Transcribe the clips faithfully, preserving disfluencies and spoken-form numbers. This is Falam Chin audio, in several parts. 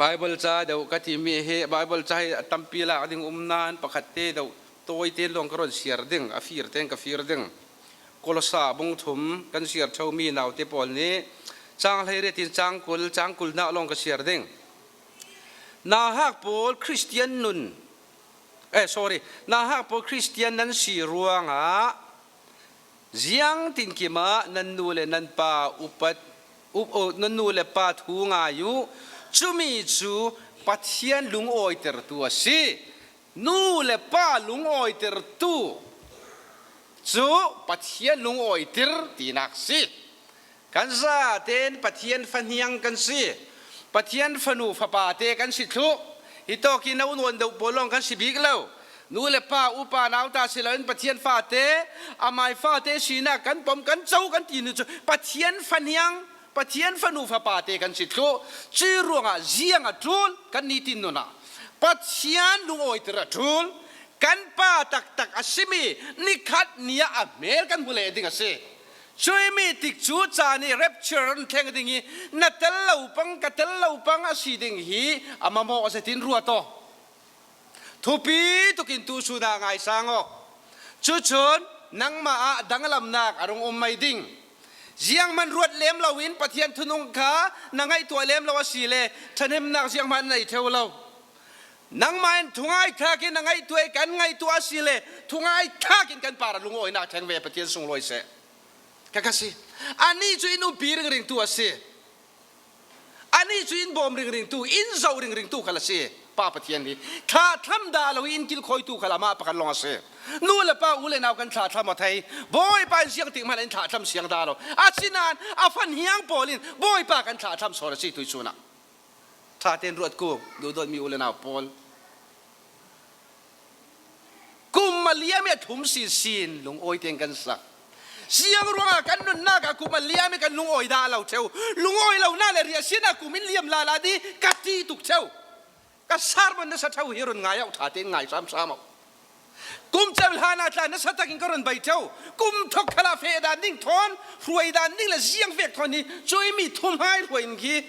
Bible ca deuh ka timi hi, Bible ca hi a tampi lak ding um nan, pakhat te deuh tawi ten lawng ka rawn siar ding, a fir ten ka fir ding. Kolosa bung thum kan siar tho mi naute pawl ni, chang hleiriat in chang kul, chang kul na lawng ka siar ding. Nauhak pawl Kristian nun, eh, sorry, nauhak pawl Kristian nan si ruangah ziang tinkim ah nan nu le nan pa upat, up, oh, nan nu le pa thu ngai uh, cumi cu Pathian lungawitertu a si. Nu le pa lungawitertu cu Pathian lungawiter tinak si. Kan zaten Pathian fahniang kan si. Pathian fanu fapate kan si thluh. Hitawkin a unawn deuh pawl lawng kan si bik lo. Nu le pa, upa nauta si loin Pathian fate, amai fate sinak kan pom kan co kan timi cu Pathian fahniang, Pathian fanu fapate kan si thluh. Cui ruangah ziang a ṭul, kan nitin nunah Pathian lungawiter a ṭul. Kan pa taktak a simi nikhat ni ah a hmel kan hmu leh ding a si. Cui mi tikcu caan i rapture an thleng ding hi na tel lo pang, ka tel lo pang a si ding hi a mamawh zetin ruat aw. Thupi tukin tu sunah ngaisang aw. Cucun nangmah ah danglamnak a rung um mai ding. Zianghman ruat lem loin Pathian thunung kha na ngaihtuah lem lo a si le ṭhathnemnak zianghman na nei ṭheu lo. Nangmah in thungai thakin a ngaihtuah i kan ngaihtuah a si le, thungai thakin kan par a lungawinak theng ve Pathian sunglawi seh. Ka ka si. Anih cu in umpi ringringtu a si. Anih cu in bawm ringringtu, in zoh ringringtu khal a si. Pa Pathian hi thlahthlam dah lo i in kilkhawitu khal amah pakhat lawng a si. Nu le pa, u le nau kan thlahthlam aw thei. Bawipa in ziang tik hmanh in thlahthlam siang dah lo. Asinain a fahniang pawl in Bawipa kan thlahthlam sawn a si tuisun ah. Ṭha tein ruat kuk, duhdawtmi u le nau pawl. Kum a liam i a thum sinsin lungawi tein kan sak. Ziang ruangah kan nunnak ah kum a liam i kan lungawi dah lo ṭheu. Lungawi lonak le riahsiatnak kum in liam lala dih ka ṭih tuk ṭheu. Ka sermon nasa ṭheu hi run ngai uh, ṭha tein ngai hramhram uh. Kum cem hlan ah tla nasa takin ka run bei ṭheu. Kum thawk khalah feh dan ding thawn, hruai dan ding le ziang vek thawn hi, cui mi thumhai hruai in khi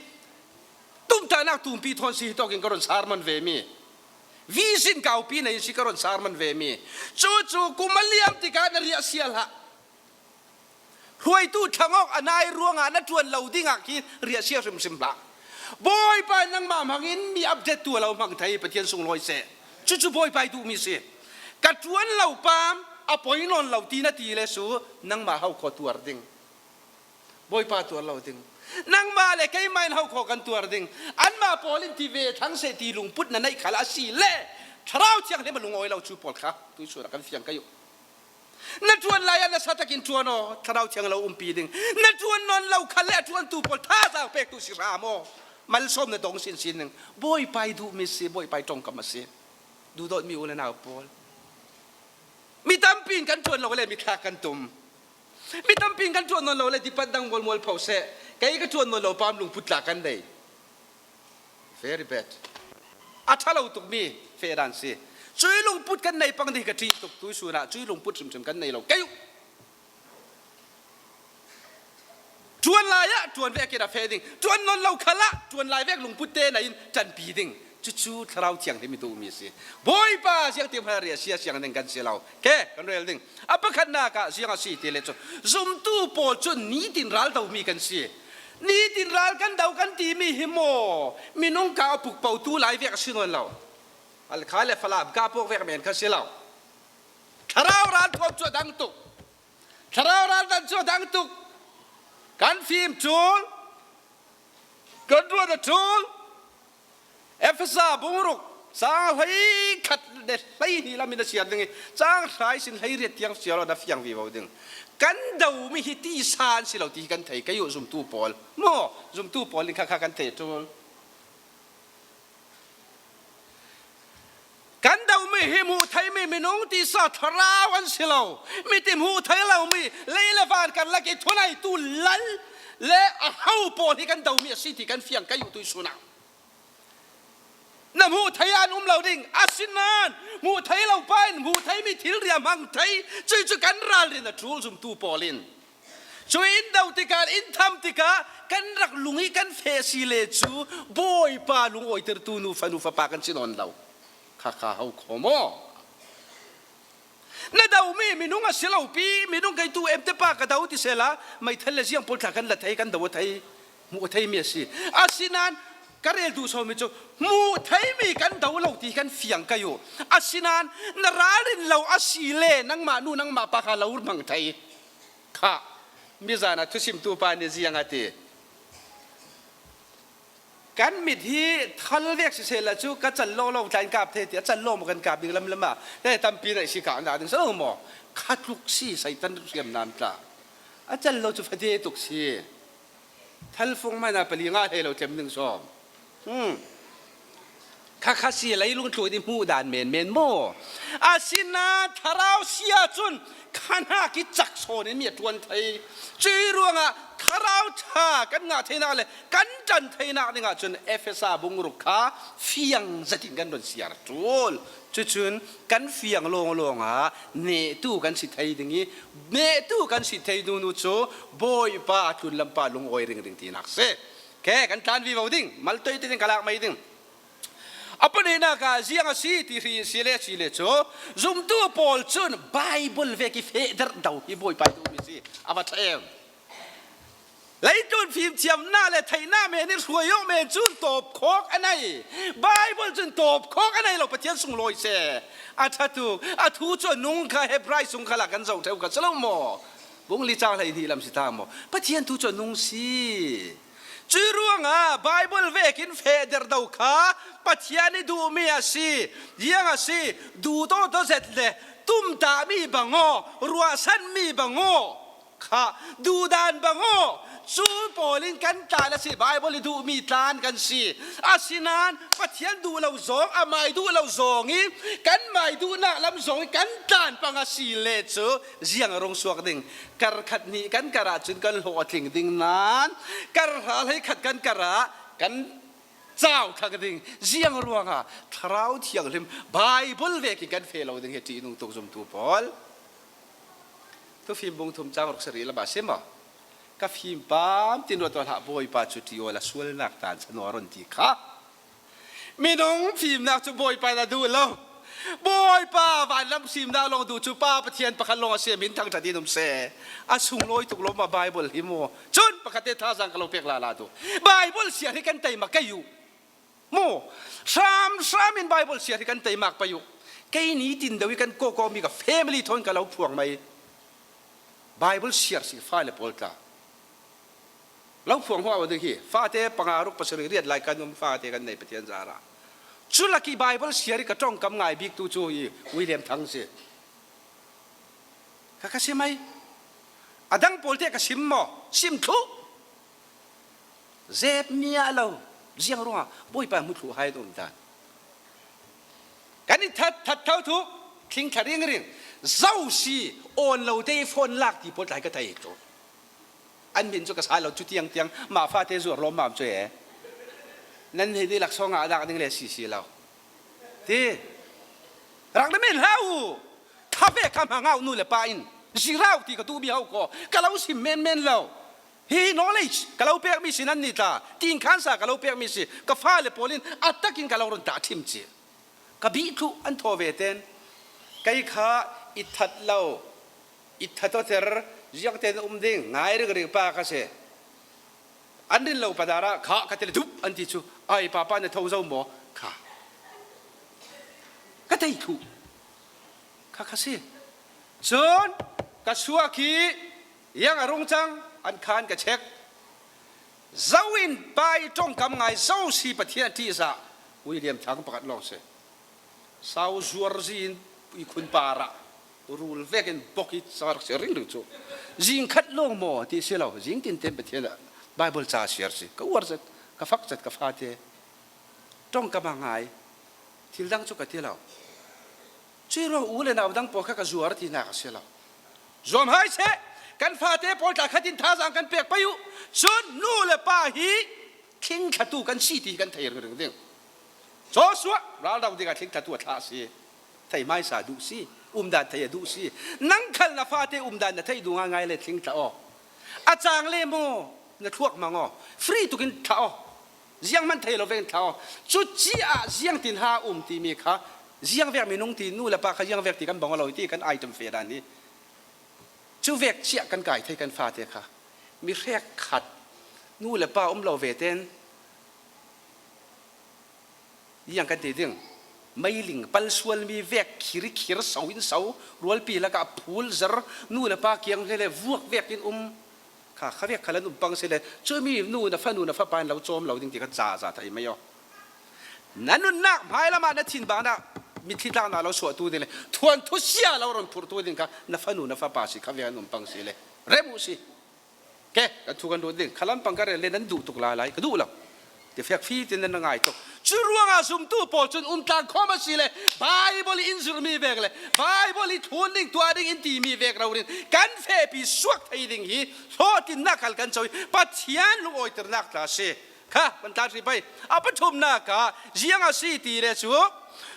tumtahnak tumpi thawn si hi tawkin ka run sermon ve mi. Vision kaupi nei in si ka run sermon ve mi. Cucu kum a liam tikah na riahsia hlah. Hruaitu thlang awk a nai ruangah na ṭuan lo dingah khi riahsia hrimhrim hlah. Bawipa in nangmah hmangin mi update tu a lo hmang thei, Pathian sunglawi seh. Cucu Bawipa i duhmi si. Ka ṭuan lo pam, a poi nawn lo ti na ti le su, nangmah hokhaw tuar ding. Bawipa tuar lo ding. Nangmah le keimah in hokhaw kan tuar ding. Anmah pawl in ti ve thlang seh ti lungput na neih khal a si le, Thlarau Thianghlim a lungawi lo cu pawl kha tuisun ah kan fiang kai uh. Na ṭuan lai ah nasa takin ṭuan aw, Thlarau Thiang lo umpi ding. Na ṭuan nawn lo khal le a ṭuantu pawl thazaang pektu si hram aw. Malsawm na dong sinsin ding. Bawipa i duhmi si, Bawipa i ṭongkam a si. Duhdawtmi u le nau pawl. Mi tampi in kan ṭuan lo le mi thlak kan tum. Mi tampi in kan ṭuan nawn lo le dipat dang mualmual pho seh. Kei ka ṭuan nawn lo pam lungput tla kan nei. Very bad. A ṭha lo tukmi feh dan si. Cui lungput kan nei pang ding ka ṭih tuk tuisun ah cui lungput hrimhrim kan nei lo kei uh. Ṭuan lai ah ṭuan vekin a feh ding. Ṭuan nawn lo khal ah ṭuan lai vek lungput te na in ṭanpi ding. Cucu Thlarau Thianghlim i duhmi si. Bawipa ziangtik hmanh riahsia siang ding kan si lo. Ke, kan rel ding. A pakhatnak ah ziang a si ti le cu zumtu pawl cu nitin ral domi kan si. Nitin ral kan do kan timi hi maw, minung kau a puk potu lai vek a si nawn lo. Alkha le Falam kah pawk vek men kha si lo. Thlarau ral thuam cu a dang tuk. Thlarau ral dan cu a dang tuk. Kan fim ṭul, kan ruat a ṭul. Efesa bung ruk, cang hleikhat le hleihnih lam in a siar ding i, cang hra ihsin hleiriat tiang siar lo na fiang vivo ding. Kan domi hi tisa an si lo ti hi kan thei kei uh zumtu pawl. Maw, zumtu pawl in khakha kan thei ṭul. Kan domi hi hmuh theimi minung tisa thlarau an si lo. Miti hmuh thei lomi lei le van karlak i thuneitu lal le a ho pawl hi kan domi a si ti kan fiang kei uh tuisun ah. Na hmuh theih ah an um lo ding. Asinain hmuh thei lo pa in hmuh theimi thil riahmang thei, cuih cu kan ralrin a ṭul zumtu pawl in. Cu in do tikah, in tham tikah kan rak lung i kan feh si le cu Bawipa lungawitertu nu fanu fapa kan si nawn lo. Kha kha ho kho maw? Na domi minung a si lo pi, minung kei tu em te pa ka do ti sehla, meithal le ziang pawl tla kan la thei, kan do a thei, hmuh a theimi a si. Asinain ka rel duh sawmi cu hmuh theimi kan do lo ti kan fiang ka uh. Asinain na ralrin lo a si le nangmah nu nangmah pa kha lo hmang thei. Kha mizan a thusimtu pa nih ziang a ti. Kan mit hi thal vek sisehla cu ka cal lawlaw tla in kap thei ti, a cal lawm kan kap ding lamlam ah, eh, tampi naih si kah an dah ding so maw? Kha tluk si, Satan riamnam tla. A cal lo cu fate tuk si. Thalfung hmanh ah pali nga hlei lo tlem ding sawm. Hmm. Kha kha si, leilung tluit i hmuh dan menmen maw? Asinain thlarau si ahcun kha hna ki cak sawn in mi a ṭuan thei. Cuih ruangah thlarau ṭha kan ngah theinak le kan ṭan theinak dingah cun Efesa bung ruk kha fiang zetin kan run siar ṭul. Cucun kan fiang lawnglawng ah nehtu kan si thei ding i, nehtu kan si thei dungnu cu Bawipa a tlunlam pa lungawi ringring tinak si. Ke kan tlan vivo ding, maltoi tein ka lak mai ding. A pahnihnak ah ziang a si ti hri si le si le cu, zumtu pawl cun Baibal vek i fehderh do hi Bawipa i duhmi si a va ṭha em. Leitlun fimthiamnak le theihnak men in hruai awk men cun tawpkhawk a nei. Baibal cun tawpkhawk a nei lo, Pathian sunglawi se. A ṭha tuk, a thu cu a nung kha, Hebrai sung khalah kan zoh ṭheu kha si lo maw? Bung li cang hleihnih lam si ta maw? Pathian thu cu a nung si. Cuih ruangah Baibal vekin fehderh do kha Pathian i duhmi a si. Ziang a si, duh tawtawzet le tumtahmi bangaw, ruahsanmi bangaw kha, duhdan bangaw, cu pawl in kan tlan a si, Baibal i duhmi tlan kan si. Asinain Pathian duh lo zong, amai duh lo zong i kan mai duhnak lam zong i kan tlan pang a si le cu ziang a rung suak ding? Kar khat hnih kan kar ahcun kan hlawhtling ding nain kar hra hleikhat kan kar ah kan cau thlang ding. Ziang ruangah Thlarau Thianghlim Baibal vekin kan feh lo ding hi ṭihnung tuk zumtu pawl. Thufim bung thum cang ruk sarih lam ah si maw? Ka fim pam ti nuat hlah, Bawipa cu ṭiawl a sualnak tan sa nuar un ti kha. Minung fimnak cu Bawipa in a duh lo. Bawipa vanlam simnak lawng duh cu Pa Pathian pakhat lawng a si, a min thangṭhat in um seh. A sunglawi tuk lo maw Baibal hi maw? Cun pakhat te thazaang ka lo pek lala tu. Baibal siar hi kan teimak ka uh. Maw? Hram hram in Baibal siar hi kan teimak pei uh. Kei nitin deuh i kan kawkaw mi ka family thawn ka lo phuang mai. Baibal siar si fale pawl tla. Lo phuang hmuah ding hi, fate panga ruk pasarih riat lai kan um, fate kan nei Pathian zarah. Cu lak i Baibal siar i ka ṭongkam ngai bik tu cu i William Thang si. Ka, ka sim ai. A dang pawl te ka sim maw? Sim thluh. Zep miah lo. Ziang ruangah Bawipa hmu thluh hai a um dan. Kan i that, that tho thuk, tling thla ringring. Zo si, awn lo te i phone lak ti pawl tlai ka thei tu. An min cu ka sa lo, cu tiang tiang, mah fate zuar lawm mam cu e. Nan hei dihlak sawng ah dak ding le si si lo. Ti. Rak na men hlau. Tha ve ka hmang au nu le pa in. Zirau ti ka tu mi hau ko. Ka lo sim men men lo. Hi knowledge ka lo pek mi si nan ni tla. Ting khan sa ka lo pek mi si. Ka fa le pawl in a takin ka lo run ta thim ci. Ka bih thluh an thaw ve ten, kei kha i that lo, i that awter, ziangte na um ding, ngai ringring pa ka si. An rin lo padar ah kha ka ti le dup an ti cu, ai papa na tho zo maw? Kha ka tei thluh. Kha kha si. Cun ka suak i, yang a rung cang, an khan ka check. Zo in pa i ṭongkam ngai zo si Pathian a ṭihzah, William Thang pakhat lawng si. Sau zuar zi in i khun par ah rul vekin bok i sa rak si ringring cu. Zing khat lawng maw ti si lo, zing tinten Pathian ah Baibal ca siar si. Ka uar zat, ka fak zat, ka fate. Ṭongkam a ngai. Thil dang cu ka ti lo. Cuih ruang u le nau dang pawl kha ka zuar tinak a si lo. Zuam hai seh, kan fate pawl tla khat in thazaang kan pek pei uh. Cun nu le pa hi thlingthlatu kan si ti kan thei ringring ding. Joshua, raldo dingah thlingthlatu a thlah si. Thei hmaisa duh si. Umdan thei a duh si. Nang khal na fate umdan na theih duh ngaingai le thlingthla aw. A chang le maw, na thluak mang aw. Free tukin thlah aw. Ziang hman thei lo vekin thlah aw. Cuci ah ziang tin ha um timi kha, ziang vek minung ti, nu le pa kha ziang vek ti kan bang aw lo ti kan item fe dan hi. Cu vek ciah kan kai thei kan fate kha. Mi hrek khat, nu le pa um lo ve ten, ziang kan ti ding. Meiling pal sual mi vek khir i khir, so in so, rualpi lakah phul zer, nu le pa kiang le le vuak vek in um. Kha, kha vek kha la num pang si le, cumi nu na fa nu na fa pa in lo cawm lo ding ti kha za za thei mai aw. Na nunnak hmai lamah na thin bangna mitthli tlakna lo suahtu ding le, thuanthu sia lo run phurtu ding kha na fa nu na fa pa si kha vek a num pang si le, rem uh si. Ke, ka thu kan duh ding. Kha lampang ka rel le nan duh tuk lai lai, ka duh lo. Ti fek fi tin nan na ngai tuk. Cu ruangah zumtu pawl cun um tlang khawm a si le, Baibal in zirhmi vek le, Baibal i thlun ding tuah ding in timi vek rori in kan fehpi suak thei ding hi hlawhtlinnak khal kan co i Pathian lungawiternak tla a si. Kha, kan tlan hri pei. A pathumnak ah ziang a si ti le cu,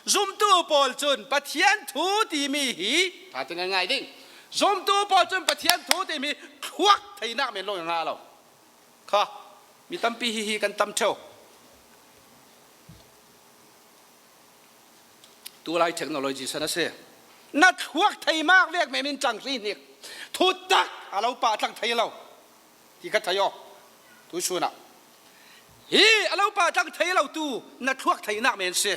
zumtu pawl cun Pathian thu timi hi, ṭha tein kan ngai ding. Zumtu pawl cun Pathian thu timi thluak theinak men lawng a ngah lo. Kha, mi tampi hihi kan tam ṭheo. Tulai technology san a si. Na thluak theinak vek men in tlang hri hnik. Thutak a lo pah tlang thei lo. Ti ka thei aw. Tu sunah. Hi a lo pah tlang thei lo tu na thluak theinak men si.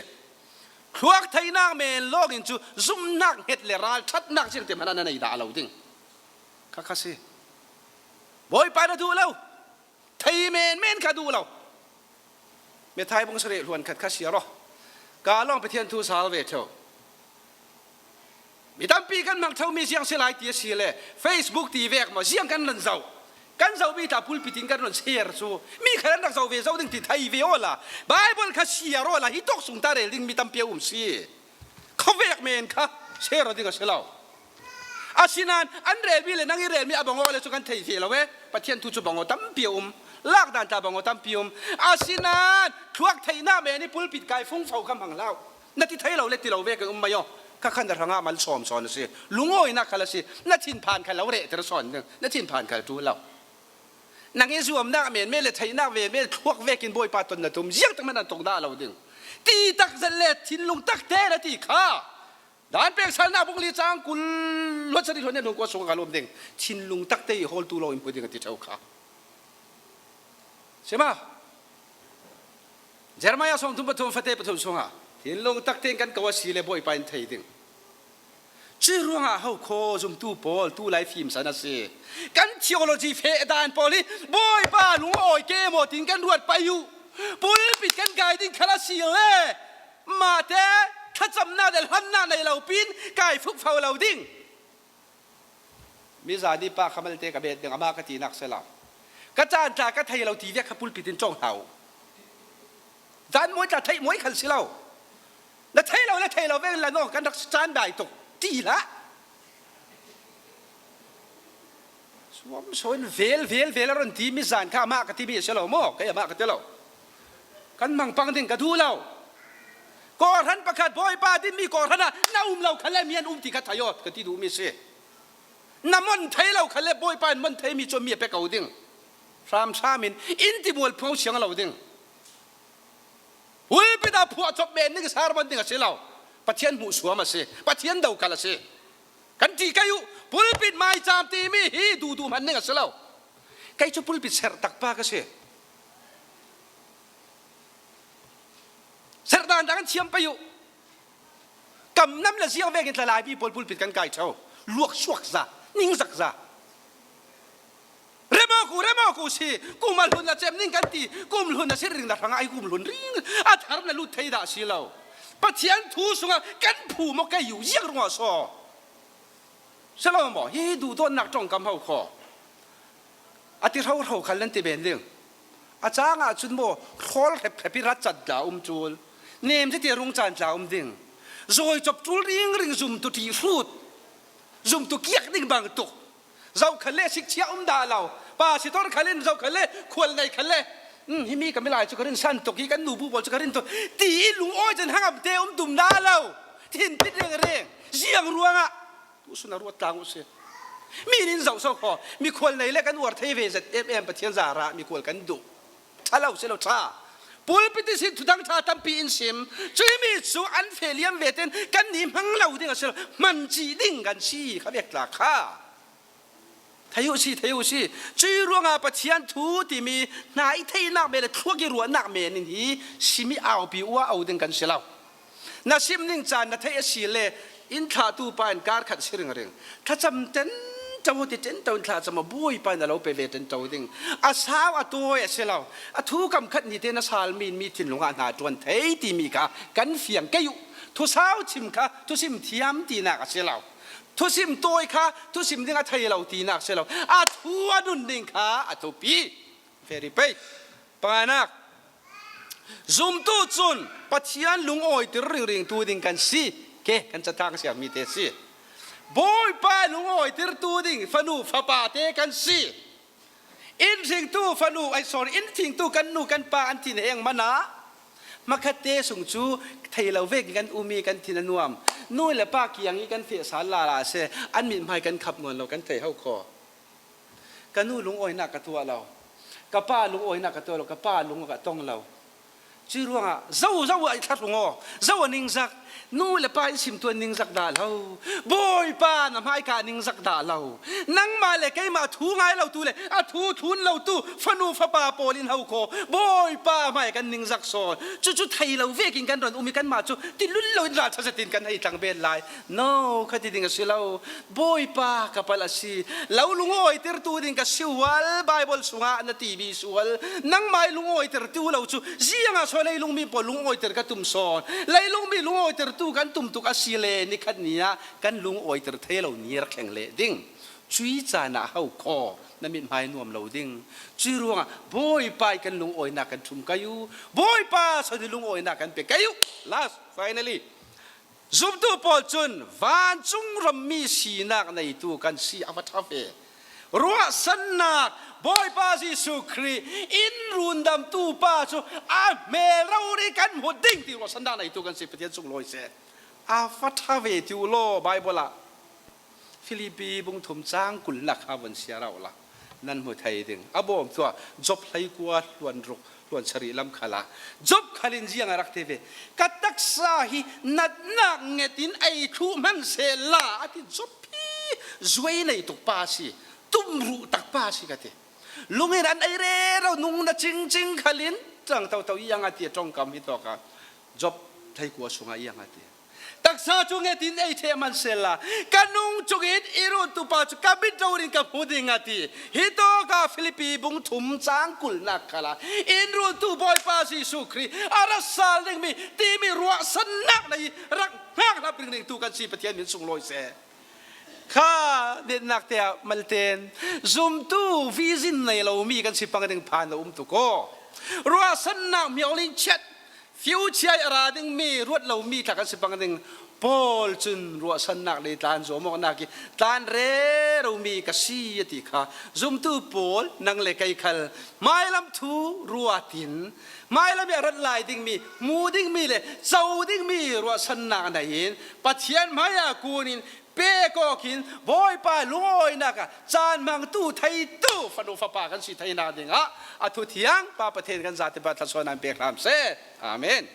Thluak theinak men lawngin cu zumhnak hnget le ralṭhatnak ziangte hmanh ah na nei dah lo ding. Kha kha si. Bawipa na duh lo. Thei men men kha duh lo. Methai bung sarih hluan khat kha siar aw. Ka lawng Pathian thu sal ve ṭheo. Mi tampi kan hmang ṭheo mi ziang si lai ti a si le, Facebook ti vek maw, ziang kan run zoh. Kan zoh mi ta pulpit in kan run share cu. Mi kha an rak zoh ve zoh ding ti thei ve awla. Bible kha siar awla, hi tawk sung ta rel ding mi tampi a um si. Khuavek men kha share aw ding a si lo. Asinain an relmi le nang i relmi a bang aw le cu kan thei ve lo e. Pathian thu cu bang aw tampi a um. Lakdan ta bang aw tampi um. Asinain thluak theihnak men i pulpit kai fungfo kha hmang hlah. Na ti thei lo le ti lo vekin um mai aw. Kha khan na hrangah mal sawm sawn a si. Lungawinak khal a si. Na thinphan khal lo rehter sawn ding. Na thinphan khal ṭul lo. Nang i zuamnak men, men le theihnak ve, men thluak vekin Bawipa ton na tum, ziangtak hmanh an tong dah lo ding. Ti tak zet le thinlung tak te na ti kha. Dan peksalnak bung li cang kul hluat sarih hluan nih hluan kua sung ka lawm ding. Thinlung tak te i hawltu lo in pu ding a ti ṭheo kha. Sima. Jeremiah sawmthum pathum fate pathum sungah thinlung tak tein kan ko a si le Bawipa in thei ding. Cuih ruangah ho khaw zumtu pawl tu lai fimsan a si. Kan theology feh dan pawl hi Bawipa lungawi ke maw tin kan ruat pai uh. Pulpit kan kai ding khal a si le mahte thlacamnak le hlannak nei lo pin kai fuk fo lo ding. Mi zani pa kha malte ka bet ding, amah ka tinak si lo. Ka caan tla ka thei lo ti vek kha pulpit in cawng hlah uh. Zan mawi tla theih mawi khal si lo. Na thei lo le thei lo vek in la naw kan rak caan dai tuk. Ti hlah. Suam sawn vel, vel, vel a run ti mi zan kha amah ka ti mi a si lo maw? Kei amah ka ti lo. Kan hmang pang ding ka duh lo. Kawhhran pakhat Bawipa dinmi kawhhran ah na um lo khal le mi an um ti ka thei aw, ka ti duh mi si. Na mon thei lo khal le Bawipa in mon thei mi cu mi a pe ko ding. Hramhram in in ti mual pho siang lo ding. Pulpit ah phuah cop men ding, sermon ding a si lo. Pathian hmuh suam a si. Pathian do khal a si. Kan ti kai uh, pulpit maicam timi hi duhduh hman ding a si lo. Kei cu pulpit serh takpa ka si. Serh dan dah kan thiam pei uh. Kam nam le ziang vekin tla laipi pawl pulpit kan kai ṭheo. Luak suak za, ningzak za. Rem aw ku, rem aw ku si, kum a hlun a cem ning kan ti, kum hlun a si ring na hrangah i kum hlun ring a thar na lut thei dah si lo. Pathian thu sungah kan phu maw kei uh, ziang ruangah saw. Si lo maw, hi duhdawtnak ṭongkam ho khaw. A ti hrohro khal nan ti men ding. A cang ah cun maw, hrawl hrephrep i rat can tla um cul. Nem tete rung can tla um ding. Zawi cop ṭul ringring, zumtu ṭih hrut. Zumtu kiak ding bang tuk. Zoh khal le sikchia um dah lo. Pastor khal in zoh khal le khual nei khal le, "Hmm, hi mi ka milai cu ka rinsan tuk, hi kan nubu pawl cu ka rin tuk," ti i lungawi cun hnangam te um tum dah lo. Thinpit ringreng. Ziang ruangah. Tu sun a ruat tlang uh si. Mi nin zoh so kho, mikhual nei le kan uar thei ve zet em em, Pathian zarah mikhual kan duh. Ṭha lo si lo ṭha. Pulpit ihsin thuthang ṭha tampi in sim. Cui mi cu an feh liam ve ten kan ni hmang lo ding a si lo. Hman cih ding kan si kha vek tla kha. Thei uh si, thei uh si. Cui ruangah Pathian thu timi hnai theinak men le thluak i ruahnak men in hi sim i aupi uh a au ding kan si lo. Na sim ning caan na theih a si le, in thlahtu pa in kar khat si ringring. Thlacam ṭenṭo, ti ṭenṭo in thlacam a, Bawipa in a lo pe ve ṭenṭo ding. A sau a tawi a si lo. A thu kam khat ni te na sal mi in mi thinlung ah hna ṭuan thei timi kha kan fiang kei uh. Thusau chim kha thusim thiam tinak a si lo. Thusim tawi kha thusim ding a thei lo tinak si lo. A thu a nun ding kha a thupi. Very pei. Panganak. Zumtu cun Pathian lungawiter ringringtu ding kan si. Ke, kan cathang siam mi te si. Bawipa lungawitertu ding fanu fapa te kan si. In hringtu fanu, ai, sorry, in thingtu kan nu kan pa an thin heng mana, hmakhatte sung cu thei lo vekin kan um i kan thin a nuam. Nu le pa kiang i kan feh sal lala a si. An mithmai kan khap nawn lo, kan thei ho kho. Ka nu lungawinak ka tuah lo. Ka pa lungawinak ka tuah lo. Ka pa lung ka tong lo. Cui ruangah zo, zo a i thlahrung aw, zo a ningzak. Nu le pa in simtu an ningzak dah lo. Bawipa na hmaika ningzak dah lo. Nangmah le keimah thu ngai lotu le a thu thlun lotu fanu fapa pawl in ho kho. Bawipa hmai kan ningzak sawn. Cucu thei lo vekin kan ron um i kanmah cu tilul loin ralṭha zetin kan hei tlang bet lai. No, kha ti ding a si lo. Bawipa ka palh a si. Lo lungawitertu ding ka si ual, Baibal sungah na timi sual. Nangmah i lungawitertu lo cu ziangah saw leilungmi pawl lungawiter ka tum sawn. Leilungmi lungawitertu kan tum tuk a si le, nikhat ni ah kan lungawiter thei lo ni a rak thleng leh ding. Cui caan ah ho kho, na mithmai nuam lo ding. Cui ruangah Bawipa i kan lungawinak kan ṭhum kei uh. Bawipa sawn i lungawinak kan pe kei uh. Last, finally. Zumtu pawl cun vancung rammi sinak neitu kan si, a va ṭha ve. Ruahsannak, Bawipa Jesuh Khrih in rundamtu pa cu a hmel rori kan hmu ding ti ruahsannak neitu kan si, Pathian sunglawi seh. A va ṭha ve ti uh law, Baibal ah Filipi bung thum cang kulnak kha von siar uh la. Nan hmu thei ding. A bawm tuah, Job hleikua hluan ruk, hluan sarih lam khalah Job khalin ziang a rak ti ve. Ka taksa hi natnak ngetin ei thluh hman sehla, a ti. Job hi zuai nei tuk pa a si, tumruh tak pa a si ka ti. Lungin an ei rero, nung na cingcing khalin, ṭang toto i ang a ti, ṭongkam hi tawk a. Job hleikua sungah i ang a ti. Taksa cu ngetin ei ṭheh hman sehla, ka nung cungin i runtu pa cu ka mit rorin ka hmu ding a ti. Hi tawk a Filipi bung thum cang kulnak khalah in runtu Bawipa Jesuh Khrih a rak sal dingmi timi ruahsannak nei rak hngak hlap ringringtu kan si, Pathian min sunglawi seh. Kha netnak te ah malten zumtu vision nei lomi kan si pang ding phan lo um tuk aw. Ruahsannak hmiawl in chet, future a ra dingmi ruat lomi tla kan si pang ding. Paul cun ruahsannak lei tlan zuamawknak i tlan reromi ka si a ti kha. Zumtu pawl, nang le kei khal hmailam thu ruatin hmailam i a rat lai dingmi, hmu dingmi le co dingmi ruahsannak nei in Pathian hmaiah kunin pek awkin Bawipa lungawinak ah caan hmangtu theitu fanu fapa kan si theinak dingah a thu thiang Pa Pathian kan zate pa thluasuahnak in pek hram seh. Amen.